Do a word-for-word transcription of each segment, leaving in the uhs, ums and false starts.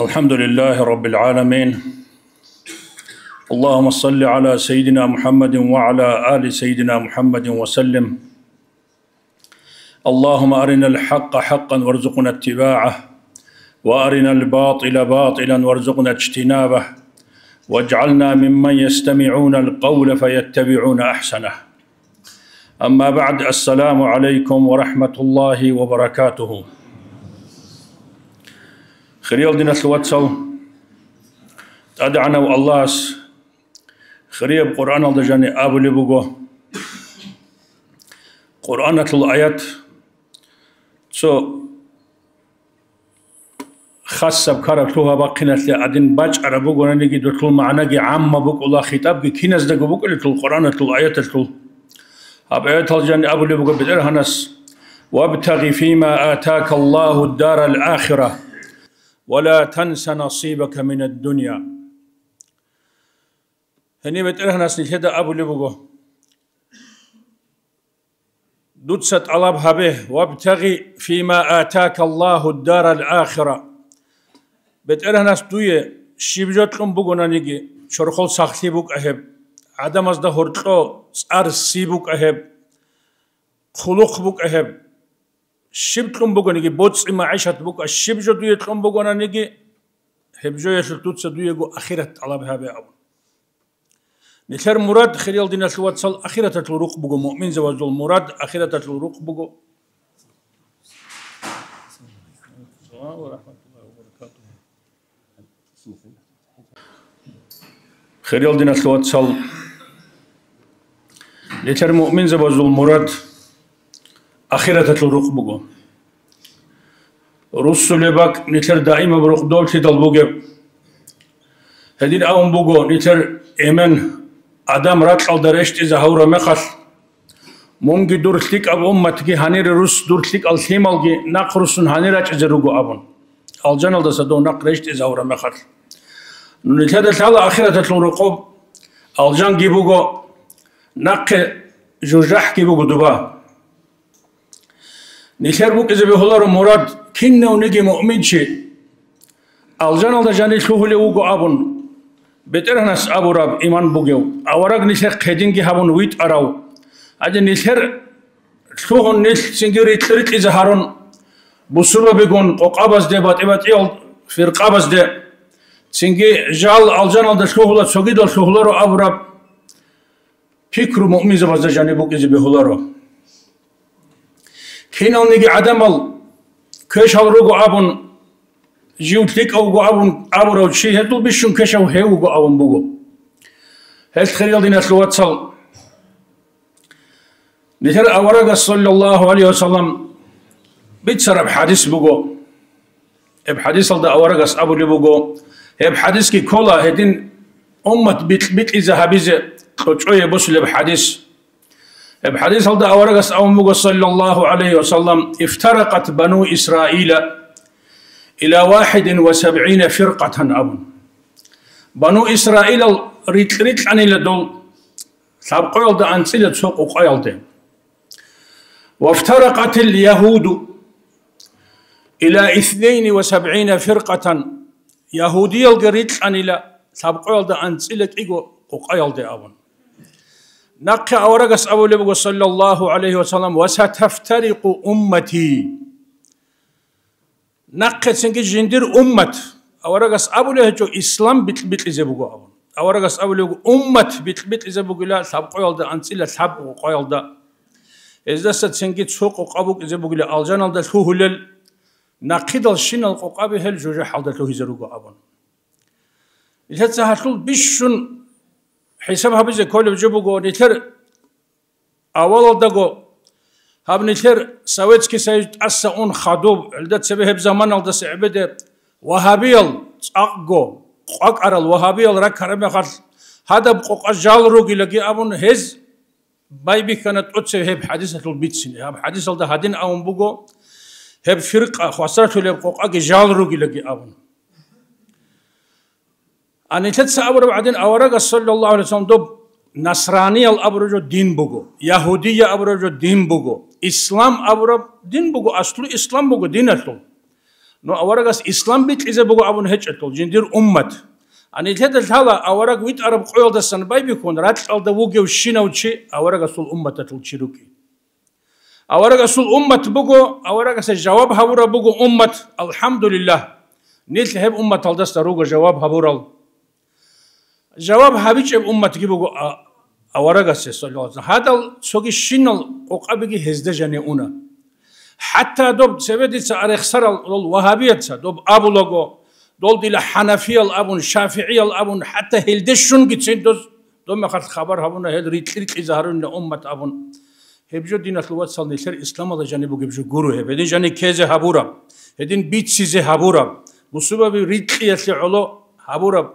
الحمد لله رب العالمين. اللهم صل على سيدنا محمد وعلى آل سيدنا محمد وسلم. اللهم أرنا الحق حقا وارزقنا اتباعه، وأرنا الباطل باطلا وارزقنا اجتنابه، واجعلنا ممن يستمعون القول فيتبعون أحسنه. أما بعد، السلام عليكم ورحمة الله وبركاته. Хириял диналъул вацал, ТӀадегӀанав Аллагьас хирияб Къуръаналда жани абулеб буго, Къуръаналъул аят цо хасаб ккараб лъугьа-бахъиналъе гӀадин бачӀараб бугонаниги, долъул магӀнаги гӀамма букӀула, хитӀабги киназдаго букӀулелъул Къуръаналъул аяталъул. Гьаб аятал жани абулеб буго БетӀергьанас: «Вабтагъи фима атака Аллагьу дарал ахира, ва ла танса насибака минад дунья». Гьениб БетӀергьанас нилъеда абулеб буго: Дуца тӀалаб гьабе, вабтагъи фима атака Аллагьу дарал ахира. БетӀергьанас дуе щиб жо кьун бугонаниги, чорхол сахлъи букӀа гьеб, гӀадамазда гьоркьо цӀар-си букӀа гьеб, хъулухъ букӀа гьеб, щиб кьун бугониги, боцӀи-магӀишат букӀа, щиб жо дуе кьун бугонаниги, гьеб жоялъулъ дуца дуего ахират тӀалаб гьабе абун. Нилъер мурад, хириял диналъул вацал, ахираталъул рукъ буго, муъминзабазул мурад ахираталъул рукъ буго. Хириял диналъул вацал, нилъер муъминзабазул мурад ахираталъул рукъ буго. Руссулеб бакӀ нилъер даимаб рукъ доблъидал бугеб. Гьедин абун буго, нилъер эмен адам ракьалда рещтӀизе гьавураб мехалъ, мунги дур лъикӀаб умматги гьанире рус дур лъикӀал лъималги нахъ руссун гьанир рачӀизе руго абун, алжаналдаса дов нахъ рещтӀизе гьавураб мехалъ. Нилъеда лъала ахираталъул рукъуб, алжанги буго, нахъе жужахӀги буго дуба. Нилъер букӀизе бегьуларо мурад, кинавниги муъминчи алжаналда жанир лъугьулев вуго абун, БетӀергьанас абураб иман бугев, авараг нилъехъ гьединги гьабун витӀарав, гьадин нилъер лъугьун нилъ цинги рикь-рикьизе гьарун, бусурбабигун къокъабазде, батӀи-батӀиял фиркъабазде, цинги жал алжаналда лъугьула, цогидал лъугьуларо абураб пикру муъминзабазда жаниб букӀизе бегьуларо. Киналниги гӀадамал квешал руго абун, жив лъикӀав вуго абун абурав чи гьезул бищун квешав гьев вуго абун буго. Гьелъ, хириял диналъул вацал, нилъер аварагас, саллаллагьу гӀалайгьи ва саллам, бицараб хӀадис буго. Гьеб хӀадисалда аварагас абулеб буго, гьеб хӀадисги ккола гьедин уммат бикь-, бикьизе гьабизе кьучӀое босулеб хӀадис. Гьеб хӀадисалда аварагас абун буго, саллаллагьу гӀалайгьи ва саллам: «Ифтаракъат бану Исраила ила вахидин ва сабгӀина фиркъатан», – абун. Бану Исраилал рикь-рикьанила дол лъабкъоялда анцӀила цо къукъаялде. «Вафтаракъатил ягьуду ила иснайни ва сабгӀина фиркъатан», ягьудиялги рикьанила лъабкъоялда анцӀила кӀиго къукъаялде абун. Нахъе аварагас абулеб буго, саллаллагьу гӀалайгьи ва саллам: «Ва сатафтарикъу уммати». Нахъецинги жиндир уммат, аварагас абулеб гьечӀо, ислам бикь-, бикьизе буго абун. Аварагас абулеб буго, уммат бикь-, бикьизе бугила лъабкъоялда анцӀила лъаб къукъаялда. Гьездаса цинги цо къукъа букӀизе бугила алжаналда лъугьулел, нахъидал щинал къукъаби гьел жужахӀалда лъугьизе руго абун. Нилъеца гьалъул бищун хӀисаб гьабизе кколеб жо буго, нилъер авалалдаго, гьаб нилъер Советский Союз тӀаса ун хадуб, гьелда цебе гьеб заманалдаса гӀебеде вагьабиял цӀакъго къвакӀарал вагьабиял раккараб мехалъ, гьадаб къокъа жал ругилаги абун, гьез байбихьана тӀоцебе гьеб хӀадисалъул бицине. Гьаб хӀадисалда гьадин абун буго, гьеб фиркъа, хвасарлъулеб къокъаги жал ругилаги абун. А нилъеца абураб гӀадин, аварагас, саллаллагьу гӀалайгьи ва саллам, доб насраниял абураб жо дин буго, ягьудия абураб жо дин буго, ислам абураб дин буго, аслу ислам буго диналъул. Ну, аварагас ислам бикьизе буго абун гьечӀелъул жиндир уммат. Гьанилъеда лъала авараг витӀараб къоялдасан байбихьун, ракьалда вугевщинав чи аварагасул умматалъул чи рукӀин. Аварагасул уммат буго, аварагасда жаваб гьабураб буго уммат, алхӀамдулиллагь. Нилъ гьеб умматалдаса руго жаваб гьабурал. Жаваб гьабичӀеб умматги буго а-, аварагасе, саллаллагьу гӀалайгьи ва саллам. Гьадал цоги щинал къокъабиги гьезда жани уна. ХӀатта доб цебе дица арехсарал дол вагьабияца доб абулаго, дол дила хӀанафиял абун, шафигӀиял абун, хӀатта гьелде щунгицин доз, доб мехалъ хабар гьабуна гьел рикь-рикьизе гьарунила уммат абун. Гьеб жо, диналъул вацал, нилъер исламалда жани бугеб жо гуро гьеб. Гьедин жани ккезе гьабураб, гьедин бицизе гьабураб, бусурбаби рикьиялъе гӀоло гьабураб.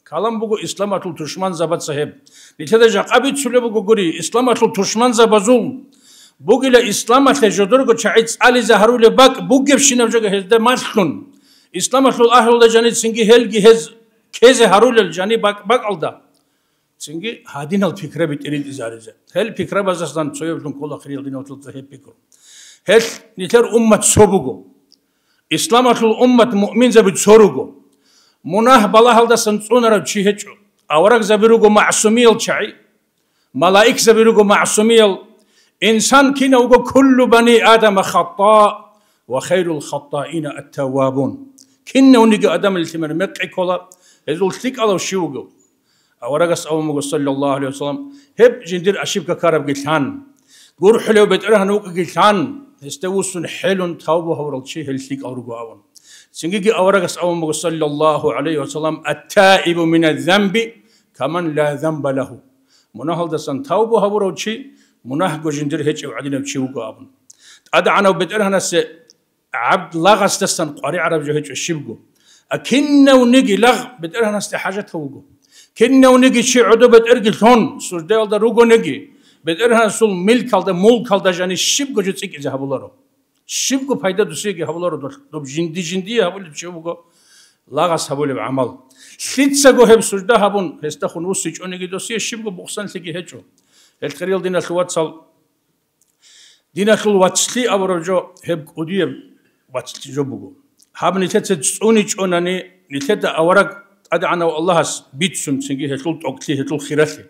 Калам буго исламалъул тушманзабаца гьеб. Нилъеда жакъа бицулеб буго гури, исламалъул тушманзабазул бугила исламалъе жодорго чагӀи цӀализе гьарулеб бакӀ бугебщинаб жо гьезда малъун. Исламалъул агьлуялда жаницинги гьелги гьез ккезе гьарулел жани бакӀ-, бакӀалда. Цинги гьадинал пикраби тӀиритӀизаризе. Гьел пикрабаздасан цояблъун ккола хириял диналъулца гьеб пикру. Гьел нилъер уммат цо буго. Исламалъул уммат муъминзаби цо руго. Мунагь балагьалдасан цӀунарав чи гьечӀо. Аварагзаби руго магӀсумиял чагӀи. Малаикзаби руго магӀсумиял. Инсан кинав вуго, куллу бани Адама хатта, ва хайрул хаттаина ат-таввабун. Кинавниги Адамил лъимер мекъи ккола, гьезул лъикӀалав щив вугев? Аварагас абун буго, саллаллагьу гӀалайгьи ва саллам, гьеб жиндир ошибка ккарабги лъан, гурхӀулев БетӀергьан вукӀиги лъан, гьесда вуссун хӀелун тавба гьабурал чи гьел лъикӀал руго абун. Цингиги аварагас абун буго, саллаллагьу гӀалайгьи ва саллам, ат-таибу миназ-занби каман ла занба лагьу. Мунагьалдасан тавба гьабурав чи мунагьго жиндир гьечӀев гӀадинав чи вуго абун. ТӀадегӀанав БетӀергьанасе гӀабд лагъасдасан къваригӀараб жо гьечӀо щибго. А кинавниги лагъ БетӀергьанасде хӀажатав вуго. Кинавниги чи гӀодо бетӀерги лъун, суждаялда ругониги, БетӀергьанасул милкалда, мулкалда жани щибго жо цӀикӀкӀизе гьабуларо. Щибго пайда досиеги гьабуларо дол-, доб жинди-жиндие гьабулеб чи вуго лагъас гьабулеб гӀамал. Лъицаго гьеб сужда гьабун, гьесдахун вуссичӀониги досие щибго бухсанлъиги гьечӀо. Гьел хириял диналъул вацал, диналъул вацлъи абураб жо гьеб кӀудияб вацлъи жо буго. Гьаб нилъеца цӀуничӀонани, нилъеда авараг ТӀадегӀанав Аллагьас бицун цинги гьелъул тӀокӀлъи, гьелъул хиралъи.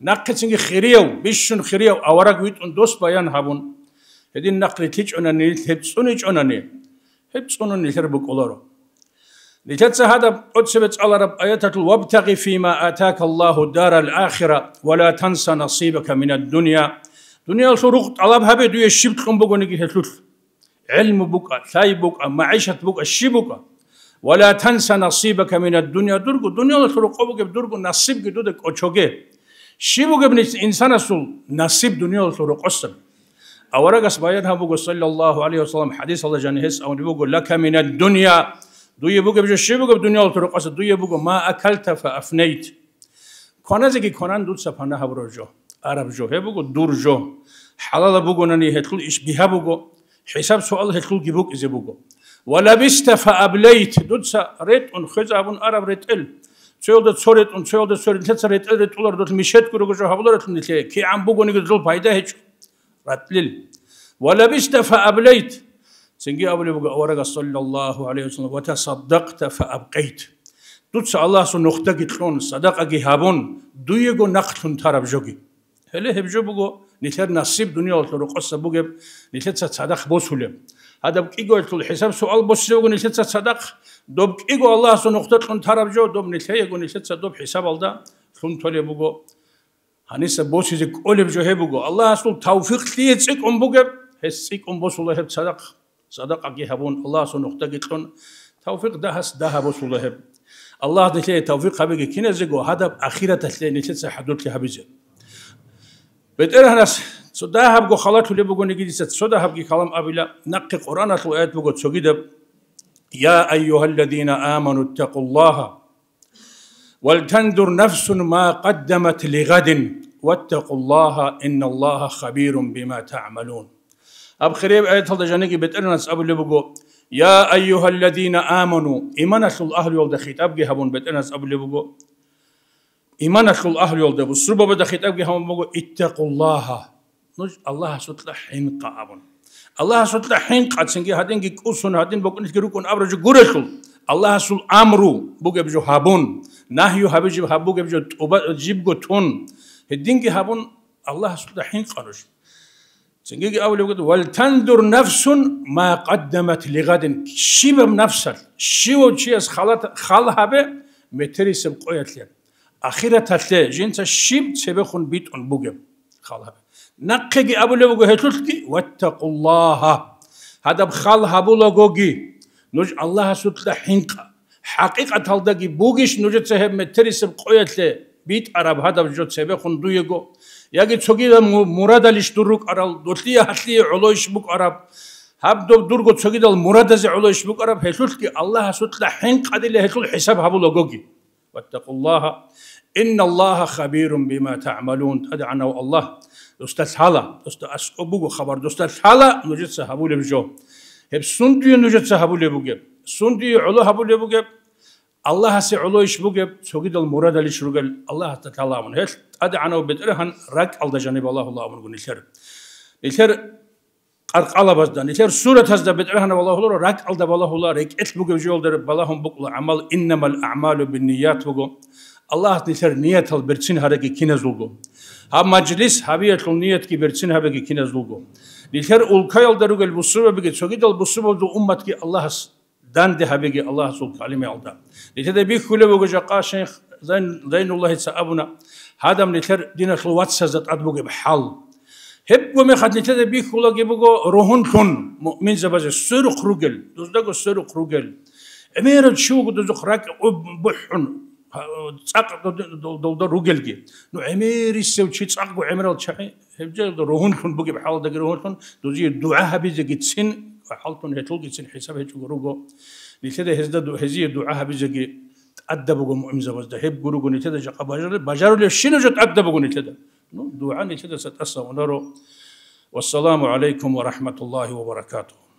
Нахъецинги хирияв, бищун хирияв авараг витӀун дос баян гьабун, гьедин нахъ рилъичӀонани, нилъ гьеб цӀуничӀонани, гьеб цӀунун нилъер букӀуларо. Нилъеца гьадаб тӀоцебе цӀалараб аяталъул: «Вабтагъи фима атака Аллагьу дарал ахира, ва ла танса насибака минад дунья». Дуниялалъул рукъ тӀалаб гьабе дуе щиб кьун бугониги гьелъулъ. ГӀилму букӀа, лъай букӀа, магӀишат букӀа, щиб букӀа. «Ва ла танса насибака минад дунья», дурго дуниялалъул рокъо бугеб дурго насибги дуда кӀочоге. Щиб бугеб нилъ инсанасул насиб дуниялалъул рокъосан? Аварагас баян гьабуго, саллаллагьу гӀалайгьи ва саллам, хӀадисалда жани гьес абулеб буго: «Лака минад дунья», дуе бугеб жо щиб бугеб дуниялалъул рокъоса? Дуе буго: «Ма акалта фа афнайт». Кваназеги кванан дуца пана гьабураб жо, араб жо, гьеб буго дур жо. ХӀалалаб бугонани гьелъул иш бигьа буго, хӀисаб-суал гьелъулги букӀизе буго. «Ва лабиста фа аблайт», дуца ретӀун, хвезабун араб ретӀел. Цоялда цо ретӀун, цоялда цо ретӀун, нилъеца ретӀел ретӀулар, дол мишетго руго жо гьабулареблъун нилъее, кигӀан бугониги дол пайда гьечӀо. Ратлил. «Ва лабиста фа аблайт». Цинги абулеб буго аварагас, саллаллагьу гӀалайгьи ва саллам: «Ва тасаддакъта фа абкъайт». Дуца Аллагьасул нухдаги кьун, садакъаги гьабун, дуего нахълъун тараб жоги. Гьеле гьеб жо буго нилъер насиб дуниялалъул рокъоса бугеб, нилъеца цадахъ босулеб. Гьадаб кӀигоялъул хӀисаб-суал босизе буго нилъеца цадахъ, доб кӀиго Аллагьасул нухда кьун тараб жо, доб нилъеего нилъеца доб хӀисабалда лъун толеб буго. Гьаниса босизе кӀолеб жо гьеб буго, Аллагьасул тавфикълъие цӀикӀкӀун бугеб, гьес цӀикӀкӀун босула гьеб цадахъ, садакъаги гьабун, Аллагьасул нухдаги кьун, тавфикъ дагьас дагьа босула гьеб. Аллагь нилъее тавфикъ гьабеги киназего гьадаб ахираталъе нилъеца хӀадурлъи гьабизе. БетӀергьанас цо дагьабго халатулеб бугониги дица цо дагьабги калам абила, нахъе Къуръаналъул аят буго цогидаб: «Я айюгьалладина аману ттакъуллагьа». «Валтанзур нафсун ма къаддамат лигъадин, ваттакъуллагьа, инналлагьа хабирун бима тагӀмалун». Гьаб хирияб аяталда жаниги БетӀергьанас абулеб буго: «Я айюгьалладина аману», иманалъул агьлуялда хитӀабги гьабун БетӀергьанас абулеб буго, иманалъул агьлуялда, бусурбабазда хитӀабги гьабун буго: «Иттакъуллагьа». Нуж Аллагьасукьа хӀинкъа абун. Аллагьасулда хӀинкъа, цинги гьадинги кӀусун, гьадин букӀунелъги рукӀун абураб жо гурелъул, Аллагьасул амру бугеб жо гьабун, нагью гьабижиб гьаб бугеб жо тӀуба-, жибго тун, гьединги гьабун, Аллагьасулда хӀинкъа нуж. Цинги абулеб буго: «Валтанзур нафсун ма къаддамат лигъадин», щибаб нафсалъ, щивав чияс халат-, хал гьабе метерисеб къоялъе, ахираталъе жинца щиб цебехун битӀун бугеб хал гьабе. Нахъеги абулеб буго гьелъулъги: «Ваттакъуллагьа», гьадаб хал гьабулагоги, нуж Аллагьасулда хӀинкъа. ХӀакъикъаталдаги бугищ нужеца гьеб метерисеб къоялъе битӀараб гьадаб жо цебехун дуего? Яги цогидаб му-, мурадалищ дур рукӀарал, долъие гьалъие гӀолойищ букӀараб? Гьаб доб дурго цогидал мурадазе гӀолойищ букӀараб? Гьелъулъги Аллагьасулда хӀинкъадила гьелъул хӀисаб гьабулагоги. «Ваттакъуллагьа, инналлагьа хабирун бима тагӀмалун», ТӀадегӀанав Аллагь досда лъала, досда аскӀоб буго хабар, досда лъала нужеца гьабулеб жо. Гьеб сундуе нужеца гьабулеб бугеб? Сундуе гӀоло гьабулеб бугеб? Аллагьасе гӀолойищ бугеб, цогидал мурадалищ ругел Аллагьасда лъала абун. Гьелъ ТӀадегӀанав БетӀергьан ракӀалда жаниб балагьула абун буго нилъер. Нилъер къаркъалабазда, нилъер суратазда БетӀергьанав балагьуларо, ракӀалда балагьула, рекӀелъ бугеб жоялда балагьун букӀула гӀамал, «Иннамал аъмалу бинният» буго. Аллагьас нилъер ниятал берцин гьареги киназулго. Гьаб мажлис гьабиялъул ниятги берцин гьабеги киназулго. Нилъер улкаялда ругел бусурбабиги, цогидал бусурбабазул умматги Аллагьас данде гьабеги Аллагьасул калимаялда. Нилъеда бихьулеб буго жакъа шейх Зайн-, Зайнуллагьица абуна, гьадаб нилъер диналъул вацазда тӀад бугеб хӀал. Гьебго мехалъ нилъеда бихьулаги буго ругьунлъун муъминзабазе сверухъ ругел, дуздаго сверухъ ругел. ГӀемерав чи вуго дузухъ ракӀ бухӀун, цӀакъ дол-, дол-, долда ругелги. Ну, гӀемерисев чи, цӀакъго гӀемерал чагӀи, гьеб жагьилда ругьунлъун бугеб хӀалалдаги ругьунлъун, дузие дугӀа гьабизегицин, хӀалтӀун гьелъулгицин хӀисаб гьечӀого руго. Нилъеда гьезда ду-, гьезие дугӀа гьабизеги тӀадаб буго муъминзабазда. Гьеб гуруго нилъеда жакъа бажарулеб-, бажарулебщинаб жо тӀадаб буго нилъеда. Ну, дугӀа нилъедаса тӀаса унаро. Вассаламу гӀалайкум ва рахӀматуллагьи ва баракатугьу.